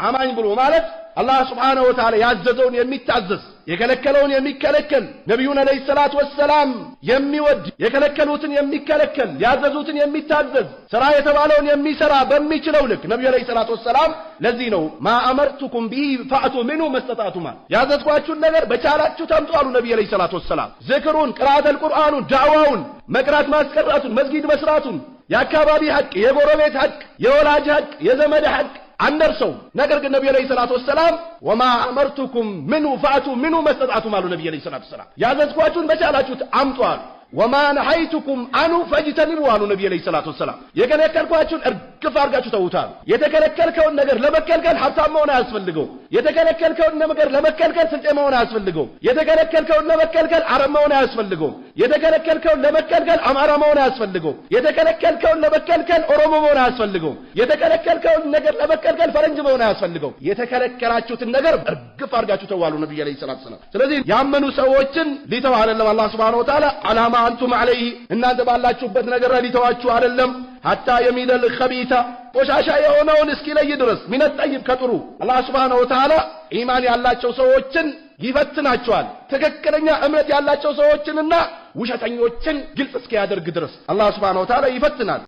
አማኝ ብሎ ማለት አላህ Subhanahu Wa Ta'ala ያዘዘውን የሚታዘዝ የከለከለውን የሚከለከል ነብዩን አለይሂ ሰላቱ ወሰላም የሚወድ የከለከሉትን የሚከለከል ያዘዙትን የሚታዘዝ ስራ የተባለውን የሚሰራ በሚችለው ልክ ነብዩ አለይሂ ሰላቱ ወሰላም ለዚህ ነው ማ አመርቱኩም ቢሂ ፈአቱ ሚንሁ መስተጣቱማ ያዘዝኳችሁን ነገር በቻላችሁ ታምጡ አሉ ነብዩ አለይሂ ሰላቱ ወሰላም። ዝክሩን፣ ቅራአተል ቁርአኑን፣ ዳዕዋውን፣ መቅራት ማስቀራቱን፣ መስጊድ መስራቱን፣ የአካባቢ ሐቅ፣ የጎረቤት ሐቅ፣ የወላጅ ሐቅ፣ የዘመድ ሐቅ አንደርሰው። ነገር ግን ነብዩ አለይሂ ሰላቱ ወሰላም ወማ አመርቱኩም ሚንሁ ፈአቱ ሚንሁ መስተጣቱም አሉ ነብዩ አለይሂ ሰላቱ ወሰላም። ያዘዝኳችሁን በቻላችሁት አምጡ አሉ። ወማ ነሐይቱኩም አኑ ፈጅተኒቡ አሉ ነብዩ አለይሂ ሰላቱ ወሰላም። የከለከልኳችሁን እርግፍ አድርጋችሁ ተውት አሉ። የተከለከልከውን ነገር ለመከልከል ሀብታም መሆን አያስፈልገውም። የተከለከልከውን ነገር ለመከልከል ስልጤ መሆን አያስፈልገውም። የተከለከልከውን ለመከልከል አረብ መሆን አያስፈልገውም። የተከለከልከውን ለመከልከል አማራ መሆን አያስፈልገውም። የተከለከልከውን ለመከልከል ኦሮሞ መሆን አያስፈልገውም። የተከለከልከውን ነገር ለመከልከል ፈረንጅ መሆን አያስፈልገውም። የተከለከላችሁትን ነገር እርግፍ አድርጋችሁ ተው አሉ ነብዩ አለይሂ ሰላቱ ወሰላም። ስለዚህ ያመኑ ሰዎችን ሊተው አይደለም አላህ Subhanahu Wa Ta'ala አላማ አንቱም አለይሂ እናንተ ባላችሁበት ነገር ላይ ሊተዋችሁ አይደለም። ሐታ የሚደል ኸቢታ ቆሻሻ የሆነውን እስኪለይ ድረስ ሚነ ጠይብ ከጥሩ አላህ Subhanahu Wa Ta'ala ኢማን ያላቸው ሰዎችን ይፈትናቸዋል። ትክክለኛ እምነት ያላቸው ሰዎችንና ውሸተኞችን ግልጽ እስኪያደርግ ድረስ አላህ Subhanahu Wa Ta'ala ይፈትናል።